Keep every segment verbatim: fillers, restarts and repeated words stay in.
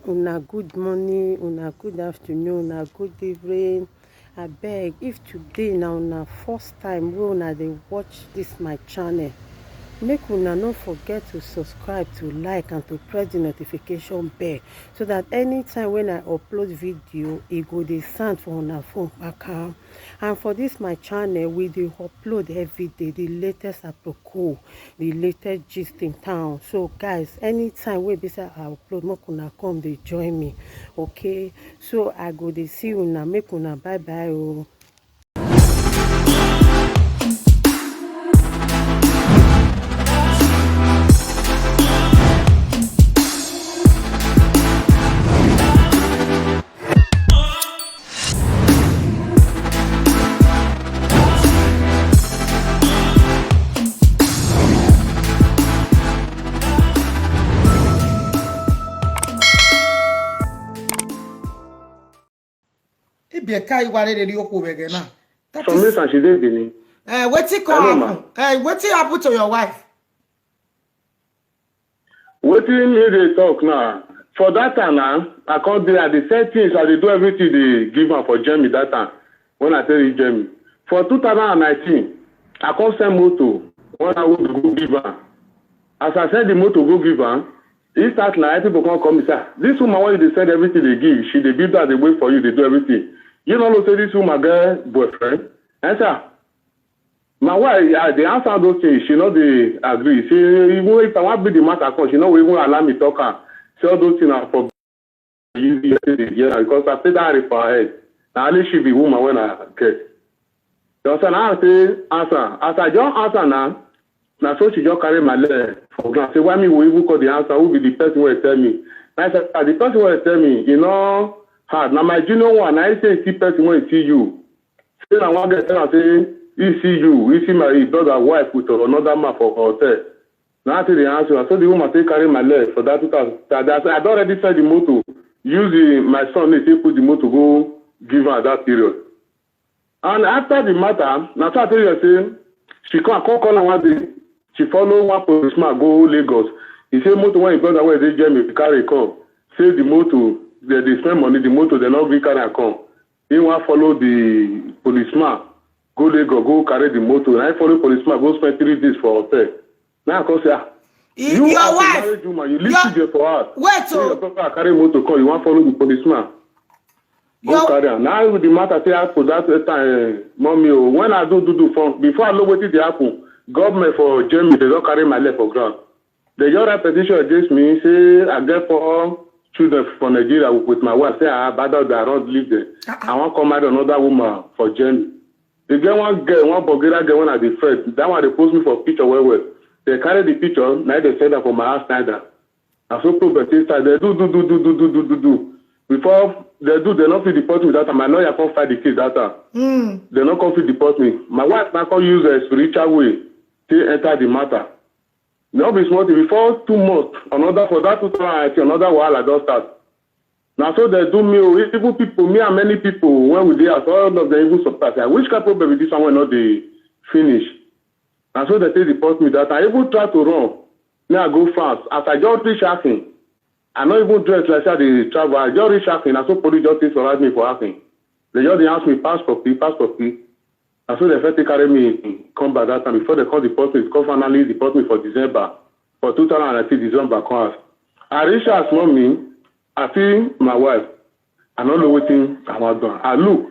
Una good morning, una good afternoon, una good evening. Abeg, if today na una first time wey una dey watch this my channel, make una no forget to subscribe, to like and to press the notification bell, so that anytime when I upload video, e go dey sound for una phone kpakam. And for this my channel, we dey upload every day the latest aproko, the latest gist in town. So guys, anytime wey be say I upload, make una come dey join me, okay? So I go dey see una, make una bye bye o. Ibie ka iware reri okwu wege na. That Some is, days and she dey Benin. Eh, wetin come Hello, ma. Happen? Eh, wetin happen to your wife? Wetin me dey talk now? For that time now, I come dey, I dey sell things, I dey do everything, dey give am for Germany that time. When I tell you Germany, for two thousand and nineteen, I come send motor when I want to go give am. As I send the motor go give am, he start na people come call me say, "Ah, this woman wey you dey send everything dey give, she dey build house, dey wait for you, dey do everything. You no know say this woman get boyfriend?" I say, "Ah, my wife, I dey answer all those things, she no dey agree. Say even if I wan bring the matter come, she no go even allow me talk am. Say all those things na for you yesterday, yeah, because I say that for her head. Na only she be woman when I get." You understand? I say answer. As I just answer now, na so she just carry my leg for ground. Say, "Why me will even call the answer? Who be the person wey tell me?" I said, "Ah, the person wey tell me, you know, hard. Now my junior one, I say see person wey see you." Say na one girl tell am say he see you, he see my, his brother wife with another man for hotel. Now I say the answer. So the woman say carry my leg for that two thousand. I, I, I don already sell the motor. Use the, my son name say put the motor go give her that period. And after the matter, na so I tell you say she come, come call am one day. She follow one policeman go Lagos. He say motor wey him brother wey dey Germany carry come. Say the motor, they dey spend money, the motor they no gree carry am come. He wan follow the policeman go Lagos, go carry the motor. Na he follow policeman go spend three days for hotel. Now I come say, "Ah, Y- you your as a wife, married woman, you leave your- children for house. Wait Say your o. Brother carry motor come, you wan follow the policeman go Your- carry am." Now the matter say happen that time, eh, mommy o. When I do do do for, before I know wetin dey happen, government for Germany, they don carry my leg for ground. They just write petition against me, say I get four children for Nigeria with my wife, say I abandon them, I don leave them. Uh-uh. I wan come marry another woman for Germany. They get one girl, one Bulgarian girl when I dey friend. That one dey post me for picture well well. They carry the picture, now they send am for my house, Snyder. And so problem take start. They do, do, do, do, do, do, do, do, do. Before they do, they no fit deport me that time. My lawyer come fight the case that time. Mm. They no come fit deport me. My wife now come use a spiritual way to enter the matter. No be small thing. Before two months, another, for that two thousand and nineteen, another wahala don start. Na so they do me o. Even people, me and many people, when we dey house, all of them even surprise. Like, which kind problem be this one wey no dey finish? Na so they take deport me that time. I even try to run. Me, I go fast. As I just reach Akin, I no even dress like say I dey travel. I just reach Akin. Na so police just take surround me for Akin. They just dey ask me, "Passport, please, passport, please." Na so they first take carry me come back that time. Before they come deport me, come finally deport me for December. For two thousand and nineteen December, come house. I reach house, mommy, I see my wife. I no know wetin I wan do. I look.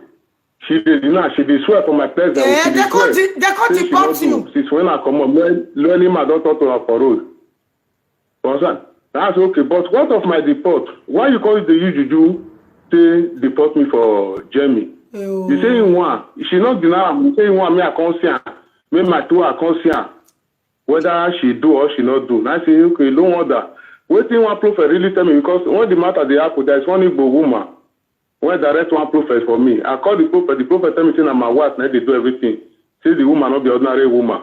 She dey deny. She dey swear for my presence. Eh, She they dey come swear. de- they come Say she deport no you. do. Since when I comot, when, when any man don talk to her for road. You understand? I say, "Okay, but what of my deport? Why you come dey use juju take deport me for Germany?" Oh. You say him wan. She no deny am. You say him wan. Me, I come see am. Me, my two, I come see am. Whether she do or she no do. Na I say, "Okay, no wonder." Wetin one prophet really tell me, because when the matter dey happen, there is one Igbo woman wey direct one prophet for me. I call the prophet. The prophet tell me say na my wife na dey do everything. Say the woman no be ordinary woman.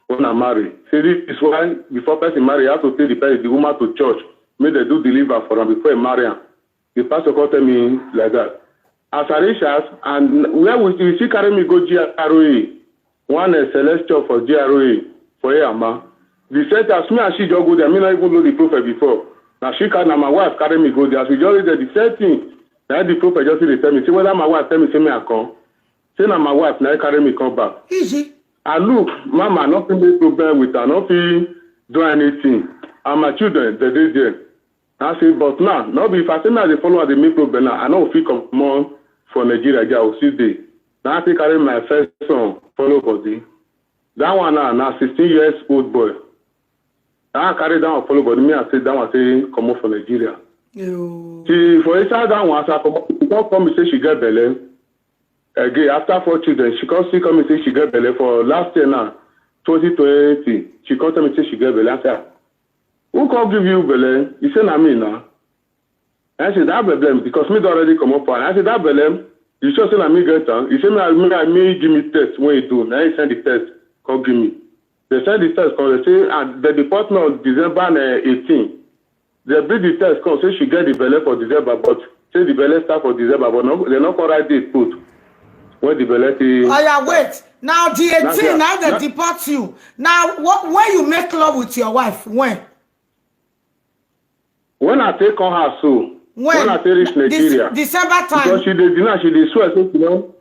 When I marry, say this is why before person marry, you have to take the person, the woman to church, make they do deliver for am before he marry am. The pastor come tell me like that. As I reach house, and where we, we still carry me go G R O A, one, uh, celestial for G R O A for Eyama. The set as me and she just go there, me not even know the prophet before. As she carry, na my wife carry me go there. As we just reach there, the same thing. Na the prophet just dey tell me, say whether my wife tell me say me I come. Say na my wife na carry me come back. Easy. I look, mama, I no fit make problem with her, I no fit do anything. And my children, they dey there. I say, but now, no be if I say me I dey follow her dey make problem now, I no fit comot for Nigeria, I go still dey. Na I take carry my first son follow body. That one now, na sixteen years old boy. Na I carry that one follow body, me I say that one say comot for Nigeria. Yo. She for inside that one, as I comot, she come call me say she get belle. Again, after four children, she come still call me say she get belle for last year now, twenty twenty. She come tell me say she get belle. I say, "Ah, who come give you belle?" He say, "Na me now." I say, "That belle," because me don already comot for her. I say, "That belle, you sure say na me get am?" He say, "Me, I, me, I, me give me test when he do. Na he send the test, come give me." They send the test, come, they say, and they deport me on December, eh, eighteen. They bring the test, come, say she get the belle for December, but say the belle start for December, but no, they no come write date put when the belle take. Oh, yeah, wait. Now the Na eighteen, there, now they na deport you. Now, what, when you make love with your wife? When? When I take on her so, when? When I take reach Na-, Dec-, Nigeria. December time. Because she dey deny, she dey swear, say she no.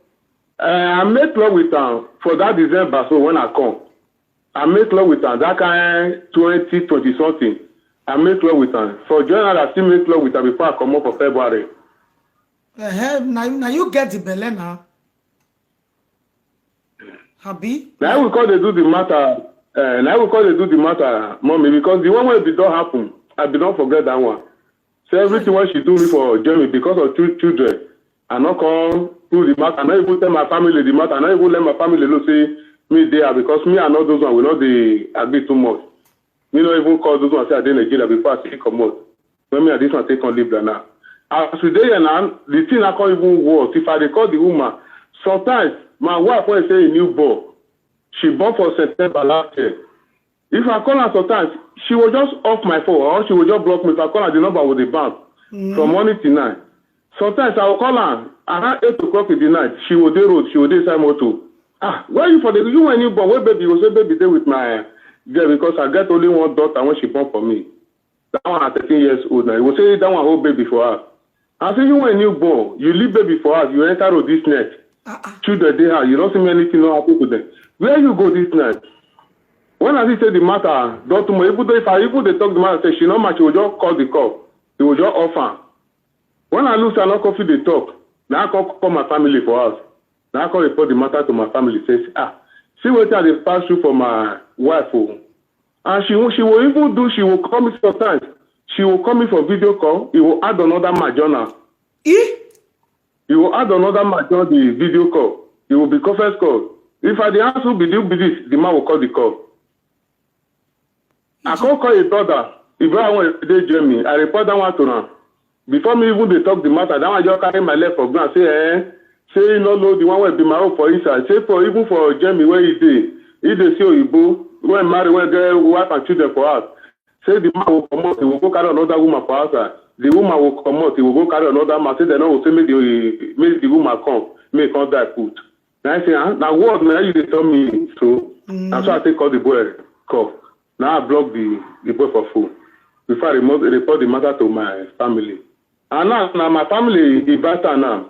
Eh, I make love with am for that December, so when I come, I make love with am that kind twenty twenty something. I make love with am. For January, I still make love with am before I comot for February. Uh-huh. Now, now you get the belle now. Abi? Na we come dey do the matter. Eh, na we come dey do the matter, mommy, because the one wey be don happen, I be don forget that one. So everything wey she do me for Germany because of two children, I no come do the matter. I no even tell my family the matter. I no even let my family know say me dey here because me and all those one, we no dey agree too much. Me no even call those ones say I dey Nigeria before I still comot. When me and this one take come live like now. As we dey here now, the thing na come even worse. If I dey call the woman, sometimes my wife wey say a new born, she born for September last year. If I call her sometimes, she will just off my phone or she will just block me. If I call her, the number will dey bounce from morning till night. Sometimes I will call her around eight o'clock in the night. She will dey road. She will dey inside motor. "Ah, where you for the, you when you born? Where baby?" You go say, "Baby dey with my girl because I get only one daughter when she born for me." That one na thirteen years old now. You go say that one hold baby for her. I say, "You when you born, you leave baby for house, you enter road this night." Uh-uh. Children dey house, you don't see me anything no happen to them. Where you go this night? When I see say the matter don too much, even though if I even dey talk the matter, say she no match, you will just call the call. You will just off am. When I lose, I no come fit dey talk. Now I come call my family for house. Now I come report the matter to my family. Say, "Ah, see wetin I dey pass through for my wife o." And she, she will even do, she will call me sometimes. She will call me for video call. He will add another man join am. Eh? He will add another man join the video call. He will be conference call. If I dey ask who be the, who be this, the man will call the call. I come call him brother. Him brother wey dey Germany. I report that one to am. Before me even dey talk the matter, that one just carry my leg for ground. Say, eh, say he no know the one wey be my own for inside. Say for, even for Germany where he dey, he dey see oyibo wey marry, wey get wife and children for house. Say the man will comot, he will go carry another woman for outside. The woman will comot, he will go carry another man. Say they no go say make the, make the woman come, make he come die put. Na I say, "Ah, na word na you dey tell me so." Na so I take call the boy call. Now I block the, the boy for phone. Before I remot-, report the matter to my family. And now, now my family invite am now.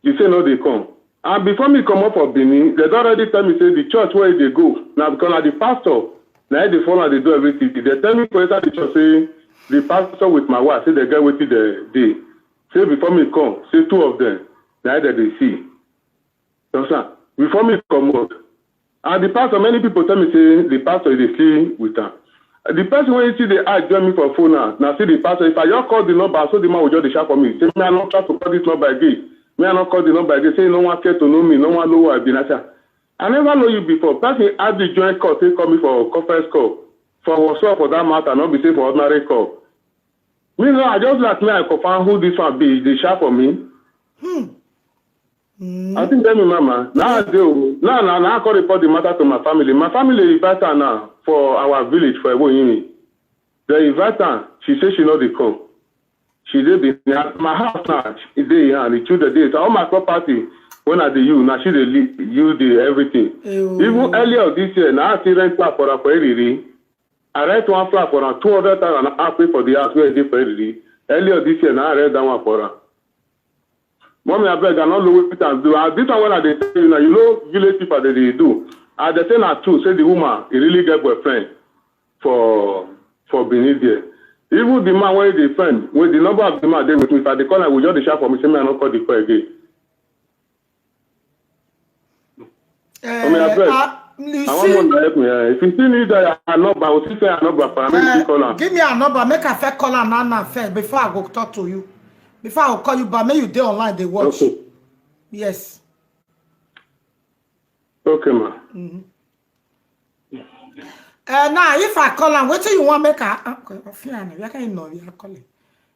You say no dey come. And before me comot for Benin, they don already tell me say the church where they go, now because na the pastor, na he dey follow, dey do everything. They tell me for inside the church say the pastor with my wife, say they get wetin they dey. Say before me come, say two of them, na they dey see. You understand? Before me comot. And the pastor, many people tell me say the pastor dey see with am. The person wey you see dey add join me for phone now, na see the pastor. If I just call the number, so the man will just dey shout for me. Say, "Me, I no try to call this number again. Me, I no call the number again." Say, "No one care to know me, no one know who I be." Na say, "I never know you before." Person add the join call, take call me for conference call. For WhatsApp for that matter, not be say for ordinary call. Me, no, I just like me, I confirm who this one be. Dey shout for me. Hmm. I think tell me, mama. Now I do. Now, now, now I call report the matter to my family. My family invite her now for our village for Ewoyimi. They invite her. She say she no dey come. She dey be at my house now. She dey here and the children dey. So all my property, when I dey you, now she dey li-, you dey everything. Ewo. Even earlier this year, now I still rent flat for her for Eriri. I rent one flat for am, two hundred thousand I pay for the house where I dey for Edidi. Earlier this year, na I rent that one for am. Mommy, abeg, I no know wetin I do. Ah, this one wey I dey tell you now, you know village people dey dey do. I dey say na true, say the woman, e really get boyfriend for, for Benin there. Even the man wey dey friend, with the number of the man dey with me, if I dey call am, e go just dey shout for me, say me I no call the call again. Mommy, Eh, abeg. ah, you I want see, one help me. Eh. If you still need that, I number, I will still say I number for am, make you eh, call am. Give me a number, make I first call am now, now first, before I go talk to you. Before I go call you back, make you dey online, dey watch. Okay. Yes. Okay, ma. Uh, now, if I call am, wetin you want make I, ah, okay, Ofiani, where can you know you are calling?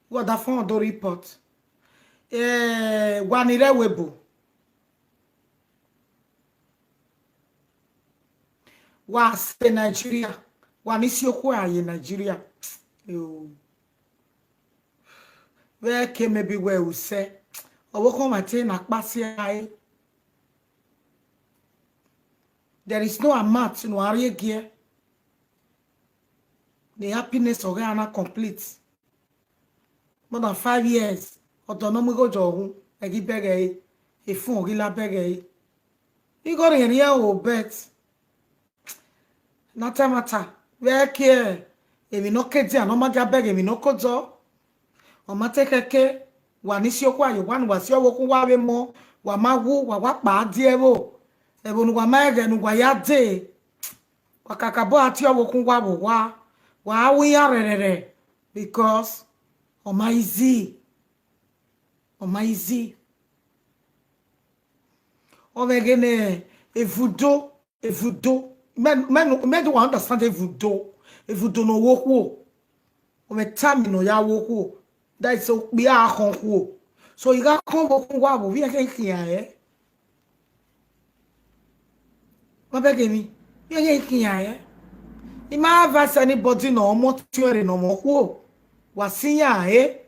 What the phone do report? Eh, Wanire Webo. Wa se Nigeria. Wa ni si oku aye Nigeria. Yo. Where can maybe where we say? Owo kan ma te na kpasi aye. There is no amount no arie gear. The happiness of Ghana complete. More than five years. Autonomy go jogun. Egi bege. E fun ogila bege. He got in here o bet. Nata mata. Where care? Emi no keji, ano maja beg, emi no kojo. Oma tekeke. Wa ni si oku ayo, wa ni wa si owo kun wa we mo. Wa ma wu, wa wa pa die wo. Ebo nu wa ma ege nu wa ya de. Wa kaka bo ati owo kun wa wo wa. Wa awi ya rerere. Because oma easy. Oma easy. Omegene evudo, evudo. Men, men, men do understand evudo. Evudo no wokuo. Ome tami no ya wokuo. That is so we are honkuo. So you got come wokuo wa wo, we are here, eh? Ma beg me. We are here, eh? Ima advise anybody no more theory no more kuo. Wa sinya, eh?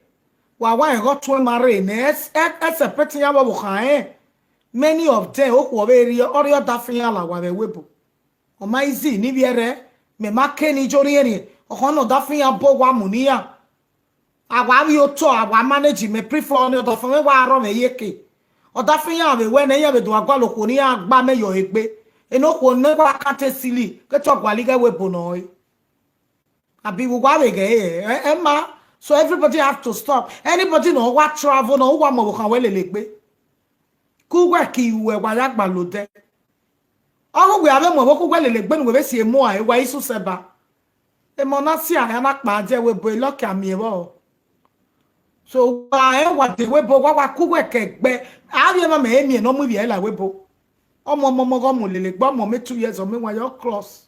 Wa wa ego to marry ne es, es, es separate ya wo kan, eh? Many of them, o ko be ri, ori o da fin ya la wa be webo. O ma easy ni bi ere, me ma ke ni jori eri, o ko no da fin ya bo wa mu ni ya. Awa mi o to, awa manage me prefer on the phone wa ro me yeke. O da fin ya be we ne ya be do agwa lo ko ni agba me yo egbe. E no ko ne wa kan te sili, ke to gwa li ge webo no e. Abi we wa we ge, eh, eh, ma. So everybody have to stop. Anybody no wa travel, no wa mo kan we lele gbe. Ku we ki we wa ya gba lo de. Owo we ave mo wo ku we lele gbe nu we be si emo a, e wa isu seba. Emo na si a ya na pa je webo, e lo ki ami e wo. So wa e wa de webo, wa wa ku we ke gbe. A ri ma me emi e no mu bi e la webo. Omo, omo, omo, omo lele gbe, omo me two years, omo wa yo cross.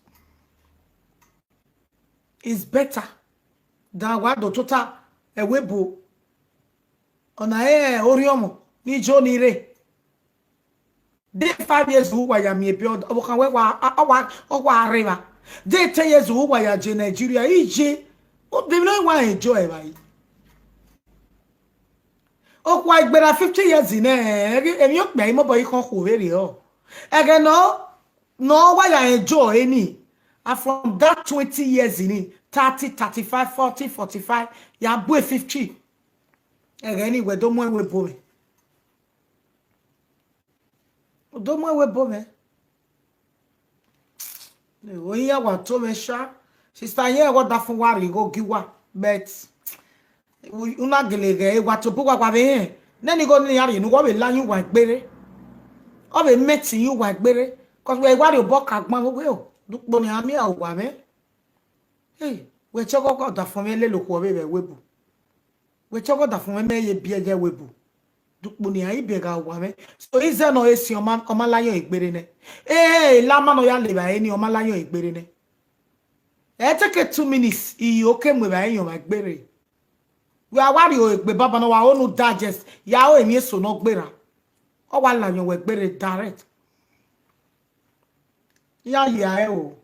Is better than wa do tota e webo. Ona e ori omo ni jo ni re. De five years u wa ya mi ebi o kan we wa, a, wa, o wa reva. De ten years u wa ya je Nigeria, ije. O de no wa enjoy ba yi. O kwa igbera fifty years in e, emi o pe imo boy kan ko vere o. Ege no, no wa ya enjoy any. And from that twenty years in it, thirty, thirty-five, forty, forty-five, ya boy fifty. Ege ni we do mo we bo me. Do mo we bo me. Oyin ya wa to me sha. Sister, yeah, what that for worry go give wa. But una gelege e wa to bu wa wa be. Ne ni go ni ari nu go be la yin wa gbere. O be meti yin wa gbere. 'Cause we wa ri obo ka gbon we o. Dupo ni ami a wa me. Hey, we choko ko da fun me le lo ko be be we bu. We choko da fun me me ye bi ege we bu. Dupo ni ai be ga wa me. So ize no esi o ma, o ma la yo egbere ne. Eh, la ma no ya le ba eni o ma la yo egbere ne. E take two minutes, i o ke mwe ba eyan ma gbere. We are worry o egbe baba no wa onu digest. Ya o emi eso no gbera. O wa la yan we gbere direct. Ya ya e o.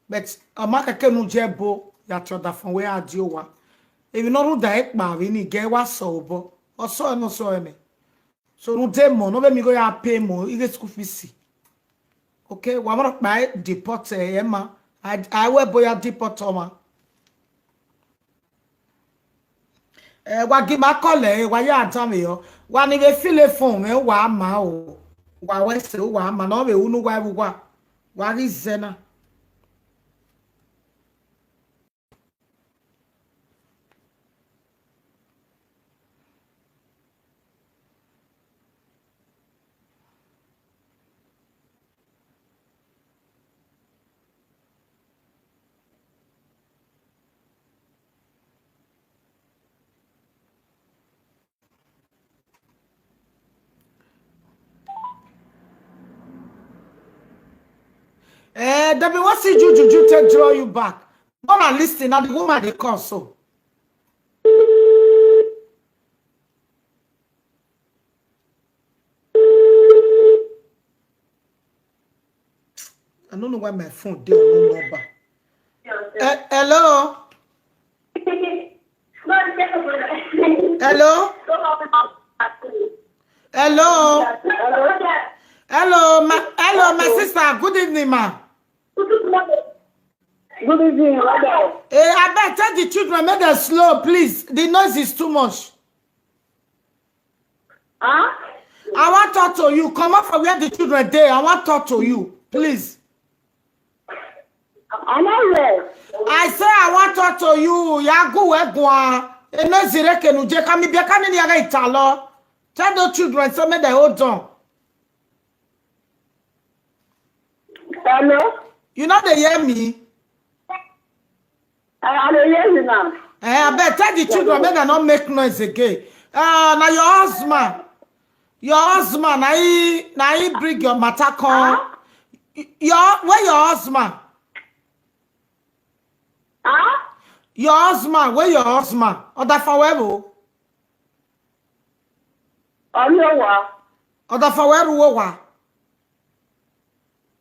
But ama keke nu je bo ya ti oda fun we adi o wa. Emi no ru da e pa we ni ge wa so obo. O so e no so e me. So nu de mo no be mi go ya pay mo, i ge school fees. Okay, wa mo pa e deport e ma. I, I wear boya depot oma. Eh, wa gi ma call, eh, wa ya jam yo. Wa ni we feel a phone, eh, wa ma o. Wa we se wa ma no we unu wa wa. Wa ri zena. Eh, Debbie, what's it you juju take draw you back? Go and listen. Now the woman they call so. I don't know why my phone dey on no number. Eh, hello? Hello? Hello? Hello, my, hello, my sister. Good evening, ma. Good evening, madam. Eh, I beg, tell the children, make them slow, please. The noise is too much. Huh? I want talk to you. Come up from where the children dey. I want talk to you, please. I know where. I say I want talk to you. Yagu egwa. Eno zire kenu je kami bia kani ni aga italo. Tell the children, so make they hold on. Hello? You know they hear me? I, I dey hear you now. Eh, I beg, tell the children, make they not make noise again. Uh, now your husband, your husband, now he, now he bring your matter come. Huh? Y-, Your, where your husband? Huh? Your husband, where your husband? Other for where? Omi Owa. Other for where?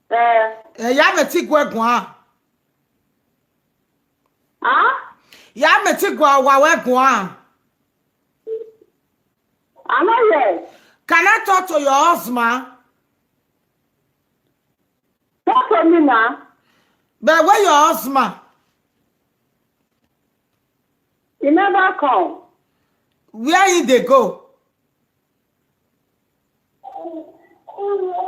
Eh. Eh, ya me ti gwe gwa. Huh? Ya me ti gwa wa we gwa. I'm not here. Can I talk to your husband? Talk to me now. But where your husband? He never come. Where he dey go?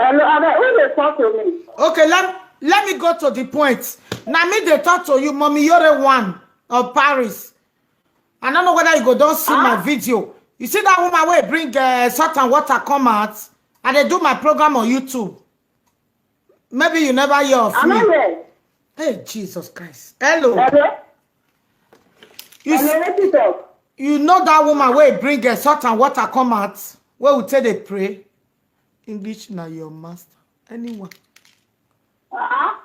Hello, Abeg, who dey talk to me? Okay, let, let me go to the point. Now me they talk to you, Mommy Yore one of Paris. I don't know whether you go don't see my Huh? video. You see that woman where bring uh, salt and water come out, and they do my program on YouTube. Maybe you never hear of I'm me. Not here. Hey, Jesus Christ. Hello. Hello? You, Hello, s- let me talk. You know that woman where bring uh, salt and water come out, where we take they pray. English now your master. Anyone. Uh-huh.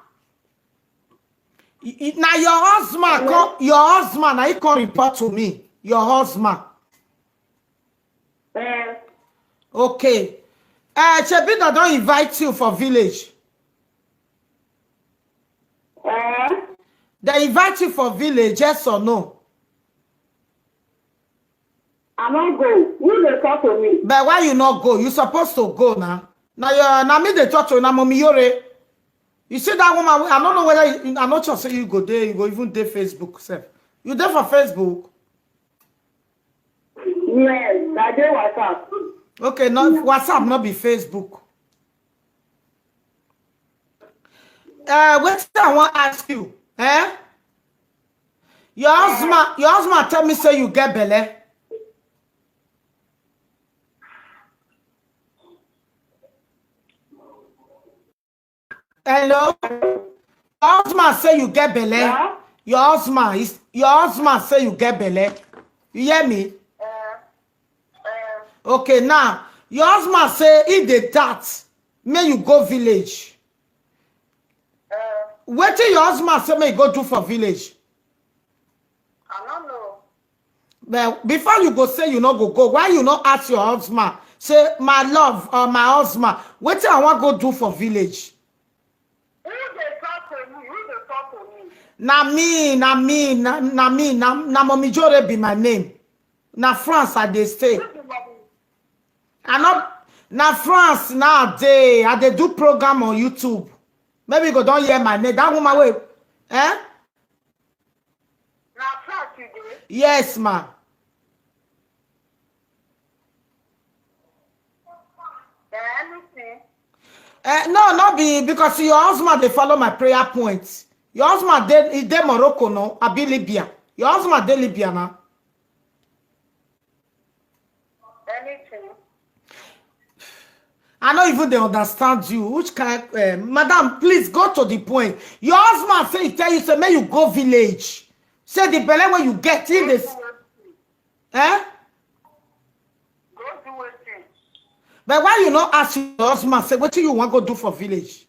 Y-, y-, Now your husband Hello? come, your husband, now he come report to me. Your husband. Eh, Okay. Uh, Chebina don't invite you for village. eh, They invite you for village, yes or no? I no go. You dey talk to me. But why you not go? You supposed to go now. Now you now me they talk to you, now Mommy Yore. You see that woman, I don't know whether you, I not sure say you go there, you go even there Facebook self. You there for Facebook? Yes, I dey WhatsApp. Okay, no, WhatsApp not be Facebook. Uh, what I want to ask you, eh? Your husband, your husband tell me say you get belle. Hello? Your husband say you get belle. Yeah? Your husband is your husband say you get belle. You hear me? Uh, uh, Okay, now your husband say if they that, may you go village. Uh, Wetin your husband say may you go do for village? I don't know. But before you go say you no go go, why you no ask your husband? Say, "My love or my husband, wetin I want go do for village?" Who dey talk to you? Who dey talk to me? Na me, na me, na, na me, na, na Mommy Jore be my name. Na France I dey stay. Who be Mommy? I no, na France now dey. I dey do program on YouTube. Maybe you go don't hear my name. That woman wey Eh? Na fact you dey. Yes, ma. Na anything. Eh, no, no be because your husband dey follow my prayer point. Your husband dey he dey Morocco, no? Abi Libya. Your husband dey Libya now. Anything. I no even dey understand you. Which kind, uh, madam? Please go to the point. Your husband say he tell you say make you go village. Say the belle wey you get in this, eh? Go do wetin? But why you no ask your husband say wetin you wan go do for village?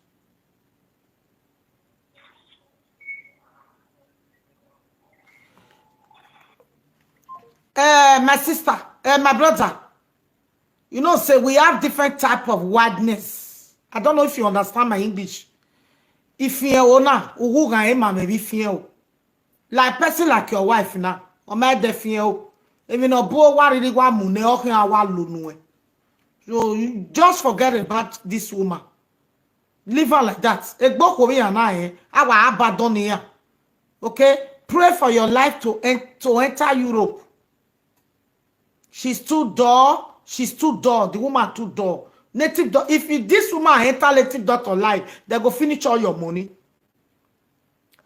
Uh, my sister, uh, my brother, you know say we have different type of wildness. I don't know if you understand my English. If you are ona, uhuga ema maybe feel like person like your wife now. Or my dear feel, even a boy wa really wa mune or wa lunu. So you just forget about this woman. Leave her like that. Egbo ko mi ana eh. Awa abandon here. Okay? Pray for your life to en- to enter Europe. She's too dull. She's too dull. The woman too dull. Native do- if you, this woman enter native doctor life, they go finish all your money.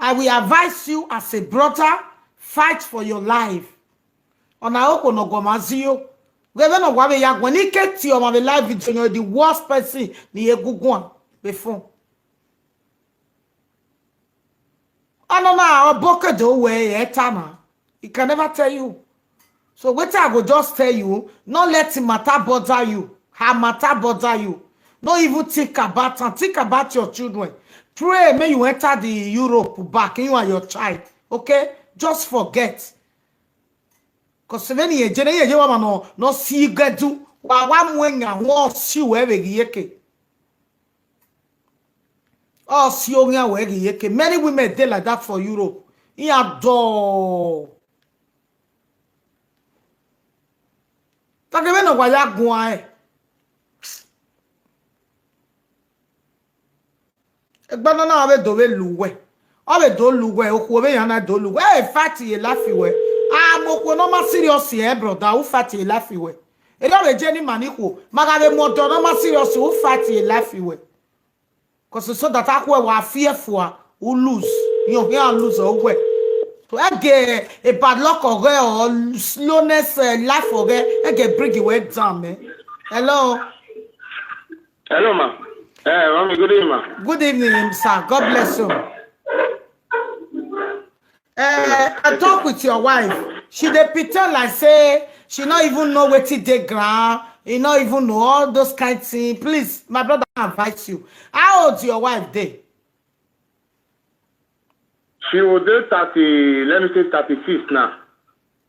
I will advise you as a brother, fight for your life. Ona oko no goma ziyo. Gebe no gwabe ya gwa ni keti o ma be live video no the worst person ni egungun before. Anona oboke do we etana. He can never tell you. So wetin I go just tell you, no let him matter bother you. Her matter bother you. No even think about am. Think about your children. Pray make you enter the Europe back, you and your child. Okay? Just forget. Because when you jene you wa no no si gedu wa wa mwenya wo si we be yeke. Oh, si onya we yeke. Many women dey like that for Europe. Iya do. Take me no wa ya gun e. Egbana na abe do we luwe. Abe do luwe, oku obe yana do luwe. Eh, fati e lafi we. Ah, mo ko no ma serious e, brother. U fati e lafi we. E do be jeni mani ko. Maga be mo do no ma serious, u fati e lafi we. Because so that akwe wa fearful, u lose. You hear lose or we. To get a bad luck or, or slowness, uh, life or get, I get bring it way down, man. Hello. Hello, ma. Eh, mommy, good evening, ma. Good evening, sir. God bless you. Uh, I talk with your wife. She dey pretend like say she no even know wetin dey ground. You no even know all those kind things. Please, my brother, I advise you. How old your wife dey? She will dey thirty, let me say thirty-six now.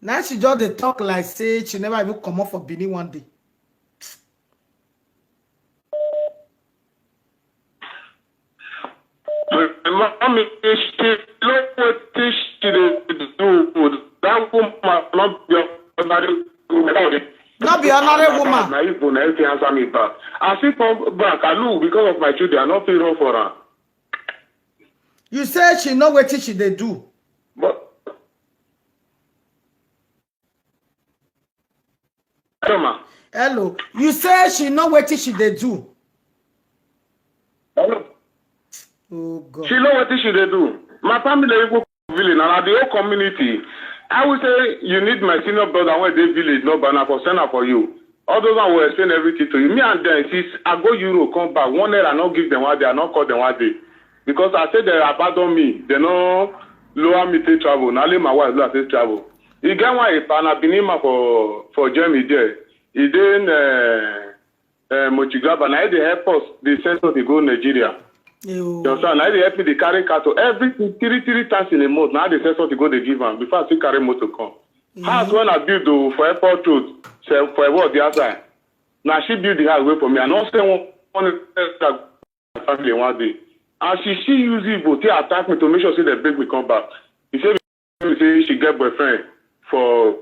Now she just dey talk like say she never even comot for Benin one day. Mommy, she know wetin she dey do. That woman no be ordinary woman. No be ordinary woman. Na even na if you answer me back. As she come back, I look because of my children, I no fit run for am. You say she know wetin she dey do. But hello, ma. Hello. You say she know wetin she dey do. Hello. Oh God. She know wetin she dey do. My family even village na the whole community. I will say you need my senior brother wey dey village number na for send am for you. All those one will explain everything to you. Me and them, since I go Europe come back, one naira I no give them one day, I no call them one day. Because I say they abandon me, they no lower me take travel. Na only my wife allow take travel. E get one Epa na Benin man for for Germany there. E dey in uh, uh, Mochiglaba. Na e dey help us dey send something go Nigeria. Ewo. You understand? Na e dey help me dey carry cattle everything three three times in a month. Na I dey send something go dey give am before I still carry motor come. House when I build o for airport road, say for what the outside. Na she build the house wey for me. I no send one one extra family one day. And she she use Igbo take attack me to make sure say they bring me come back. He say me say she get boyfriend for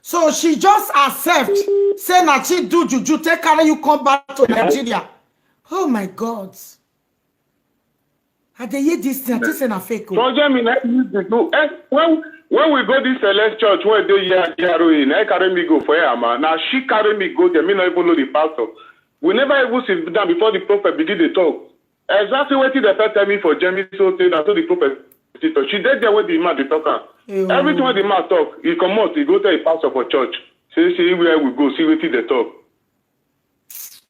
So she just accept say na she do juju take carry you come back to Nigeria. Oh my God. I dey hear this thing, I think say na fake o. So Jemmy, na you dey do. Eh, when when we go this Celeste church wey dey here, G R O A, na carry me go for here, man. Na she carry me go there. Me no even know the pastor. We never even sit down before the prophet begin dey talk. Exactly wetin the first tell me for Jemmy so say na so the prophet dey talk. She dey there when the man dey talk am. Ew. Everything wey the man talk, he comot, he go tell the pastor for church. Say see where we go, see wetin dey talk.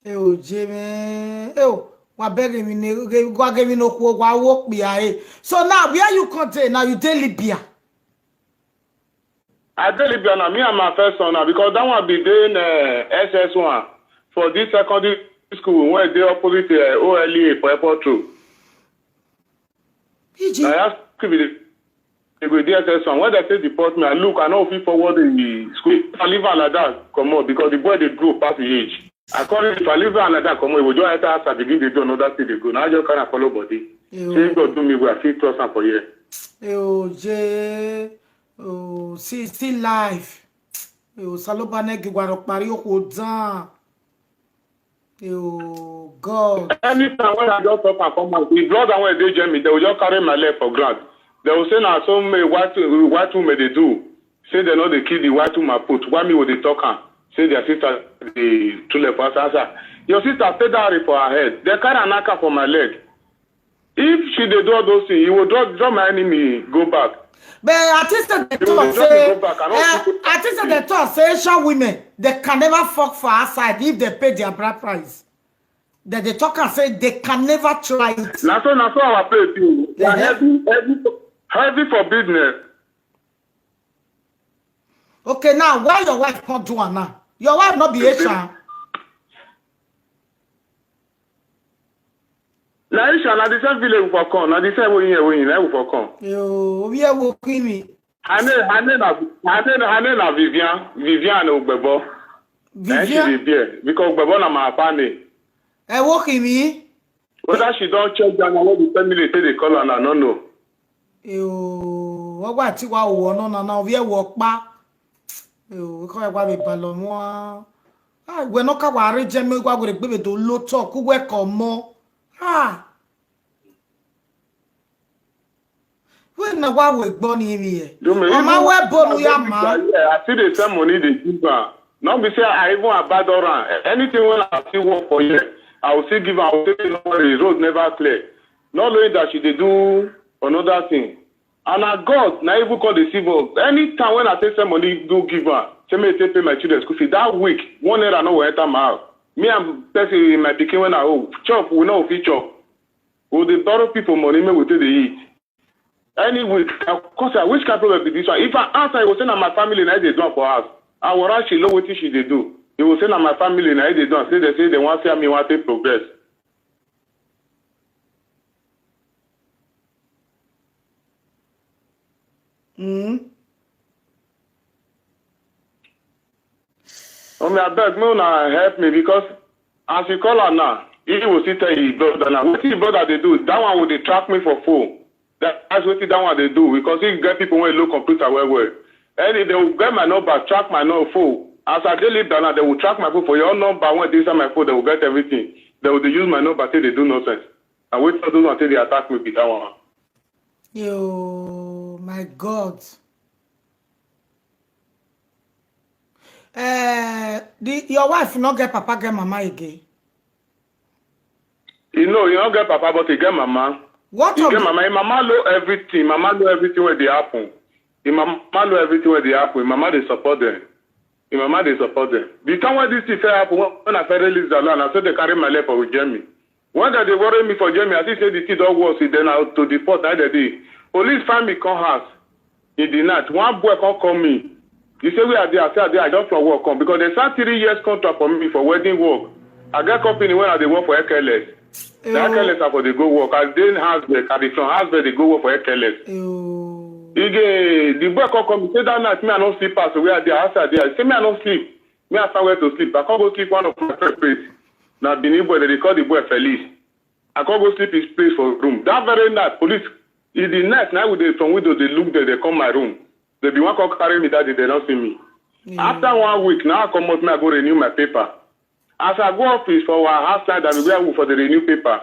Ew, Jemmy. Ew, wa beg me ne, wa give me no kwa, wa walk me aye. So now, where you come dey? Now you dey Libya. I dey Libya now, me and my first son now, because that one be dey in uh, S S one for this secondary school wey dey opposite uh, O L E A for airport road. P G. Na ya school be dey dey go dey S S one. When they say deport me, I look, I no fit forward the school. If I leave am like that, comot, because the boy dey grow pass the age. I come, if I leave am like that, comot, he go just enter house and begin dey do another thing dey go. Na I just carry am follow body. Ew. Say if God do me well, I fit trust am for here. Ew, J. Oh, see, see life. Ew, Saloba negi waro pari oko dan. Ew, God. Anytime when I just talk and come out, the brother wey dey Germany, they will just carry my leg for ground. They will say na some uh, white white women dey do. Say they no dey kill the white woman put. Why me wey dey talk am? Say their sister dey too left for answer. Your sister stay down for her head. They carry anaka for my leg. If she dey do all those things, you will draw, draw my enemy go back. But I think say they You will talk draw me say, go back. I no eh, fit I think say they talk say Asian women, they can never fuck for outside if they pay their bride price. That they talk and say they can never try it. Na so na so our place be. Na Uh-huh. heavy heavy heavy for business. Okay, now why your wife can't do am now? Your wife not be Asian. Na Aisha, na the same village we for come. Na the same way here we na we for come. Yo, we are working me. Her name, her name na her name, her name na Vivian Vivian Ogbebo. Na she Vivian. Dey there because Ogbebo na my papa name. Eh, working me. Whether she don check down na what the family take dey call her, I no know. Yo, what what you wa wo no na na we are work pa. Yo, we call wa be balo mo. Ah, we no ka wa re je me wa go re gbe to lo talk we ko mo. Ah. We na wa we gbo ni mi e. Do me Mama even- we bonu ya ma. Yeah, I still dey send money dey give am. No be say I even abandon am. Anything wey I still work for here, I will still give am. I will say no worry, road never clear. Not knowing that she dey do another thing. And na God na even come deceive us. Anytime when I take send money go give am, say make I take pay my children school fees, that week one naira no go enter my house. Me and person in my pikin when I old chop, we no fit chop. We dey borrow people money make we take dey eat. Any week, I come say, which kind problem be this one? If I answer, he go say na my family na dey do am for house. I will rush know wetin she dey do. He go say na my family na dey do am. Say they say they wan see me wan take progress. Mm. Omi abeg, make una help me because as you call am now, he will still tell his brother now. Wetin his brother dey do? That one will dey track me for phone. That, that's wetin that one dey do because he get people wey look computer well well. And if they will get my number, track my number phone. As I dey leave that now, they will track my phone for your number wey dey inside my phone. They will get everything. They will dey use my number take dey do nonsense. And wetin all those one take dey attack me be that one. Yo, my God. Eh, the, your wife not get papa, get mama again. You know, you don't get papa, but you get mama. What You of get mama. Your mama know everything. Mama know everything wey dey happen. Your mama know everything wey dey happen. Your mama dey support them. Your mama dey support them. The time when this thing first happen, when, when I first release the land, I said they carry my leg for with Jemmy. When they dey worry me for Jemmy, I think say the thing don worse. Then I to deport. I dey dey. Police find me come house in the night. One boy come call me. He say, "Where I dey?" I say, "I dey. I just from work come." Because they sign three years contract for me for welding work. I get company when I dey work for F K L S. That Oh. F K L S I for dey go work. I dey in Hasbek. I dey from Hasbek dey go work for F K L S. Oh. He dey, the boy come call me. Say that night, me I no sleep pass where I dey. I say, "I dey." I say, "Me I no sleep." Me I find where to sleep. I come go sleep one of my friend place. Na Benin boy, they dey call the boy Felix. I come go sleep his place for room. That very night, police, in the night, now we dey from window, they look there, they come my room. They be one come carry me that day, they don't see me. Yeah. After one week, now I come out, me I go renew my paper. As I go office for our house like that, where we for the renew paper.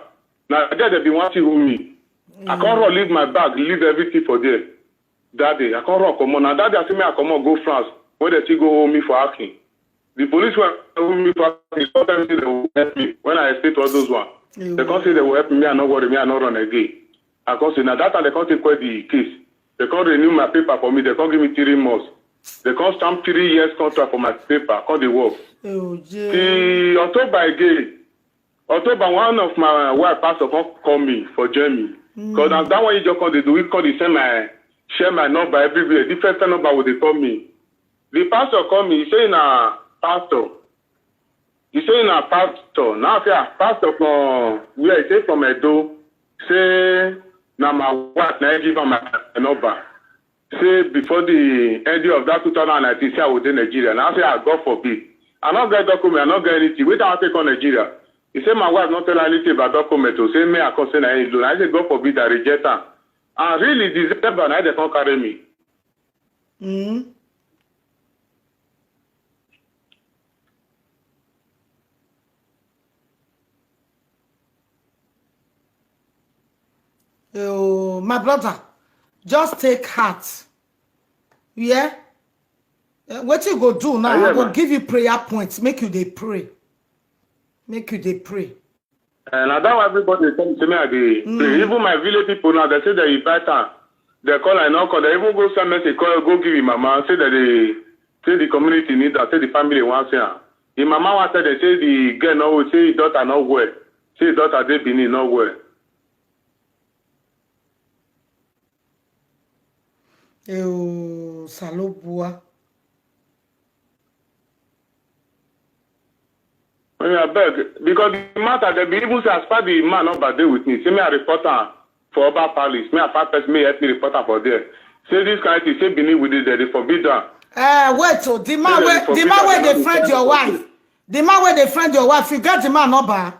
Now there they be one thing with me. I come run leave my bag, leave everything for there. That day, I come run comot. Na that day I say make I comot go France, wey dem still go hold me for Akin. The police wey hold me for Akin, some tell me say dem go help me when I escape all those one. Dem come say dem go help me, I no worry, me I no run again. I come say, na that time dem come take query the case. Dem come renew my paper for me, dem come give me three months. Dem come stamp three years contract for my paper, I come dey work. Till October again. October, one of my wife pastor come call me for Germany. Because na that one he just come dey do, he come dey send my, share my number everywhere. Different phone number wey dey call me. The pastor call me, he say na pastor. He say na pastor. Now I say, "Ah, pastor from where?" He say from Edo. Say na my wife na him give am my number. Say before the ending of that two thousand and nineteen, say I go dey Nigeria. Now I say, "Ah, God forbid. I no get document, I no get anything. Wetin I take come Nigeria?" He say my wife no tell her anything about document o. Say me I come say na him alone. I say, "God forbid I reject am." And really, December na dem come carry me. Oh, my brother, just take heart. Yeah? Eh, wetin you go do now? I go give you prayer points. Make you dey pray. Make you dey pray. And na that why everybody dey tell me say me I dey pray. Even my village people now, dem say dem invite am. Dem call am, e no come. Dem even go send message, call, go give him mama, say dem dey, say the community need am, say the family wan see am. Him mama wan tell dem say the girl no well, say him daughter no well, say him daughter dey Benin no well. Ewo, Salobua. Oya, abeg, because the matter, dem be even say as far the man number dey with me, say me I report am for Oba Palace, me I find person, me help me report am for there. Say this kind thing, say Benin with this, dem dey forbid am. Eh, wait, oh, the man wey, the man wey dey friend your wife, the man wey dey friend your wife, you get the man number?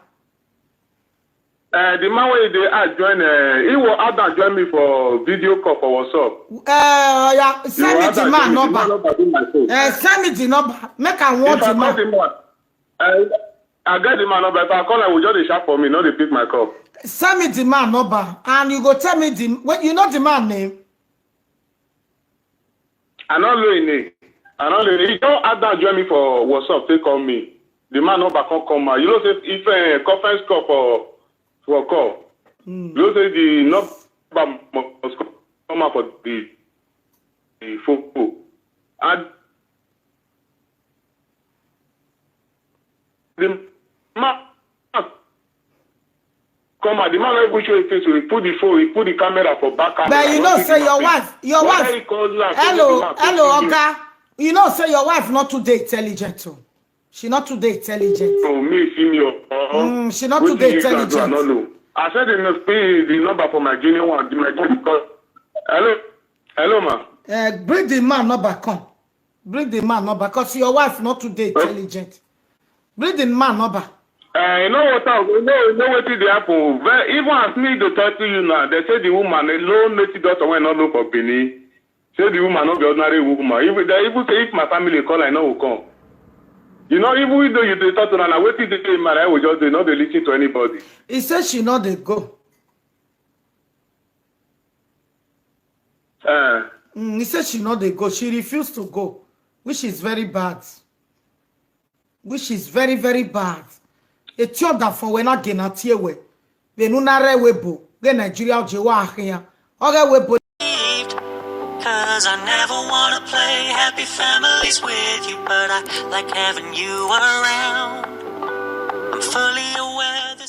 Uh, the man wey dey add join, uh, he will add and join me for video call for WhatsApp. Uh, yeah, send me the man number. Uh, send me the number. Make I want the man. Uh, I get the man number. If I call, I will just dey shout for me, no dey pick my call. Send me the man number, and you go tell me the, when you know the man name. I no know him name. I no know. He don add down join me for WhatsApp, take call me. The man number come come out. You know say if uh, conference call for for call, you know say the number must come out for the the phone. And the man come out. The man no even show his face. He put the phone, he put the camera for back camera. But you know say your wife, your wife. Hello, hello, Oga. You know say your wife not too dey intelligent too. She not too dey intelligent. Oh, me senior. Mm, she not too dey intelligent. I said the number for my junior one. My junior call. Hello, hello, ma. Uh, bring the man number come. Bring the man number, because your wife not too dey intelligent. Bring the man number. Uh, you know what? You know, you know what did happen? Even as me dey talk to you now, they say the woman, a low native daughter, when not look for Benin. Say the woman not be ordinary woman. Even they even say if my family call, I know will come. You know, even though you dey talk to her, wetin dey dey man, I will just dey not dey listen to anybody. He said she not dey go. Uh, mm, he said she not dey go. She refused to go, which is very bad. Which is very, very bad. Eti ọda fọ wee na gị na tie we. Benu na re we bo. Ge Nigeria oje wa ahịa. Oge we bo. Cause I never wanna play happy families with you, but I like having you around.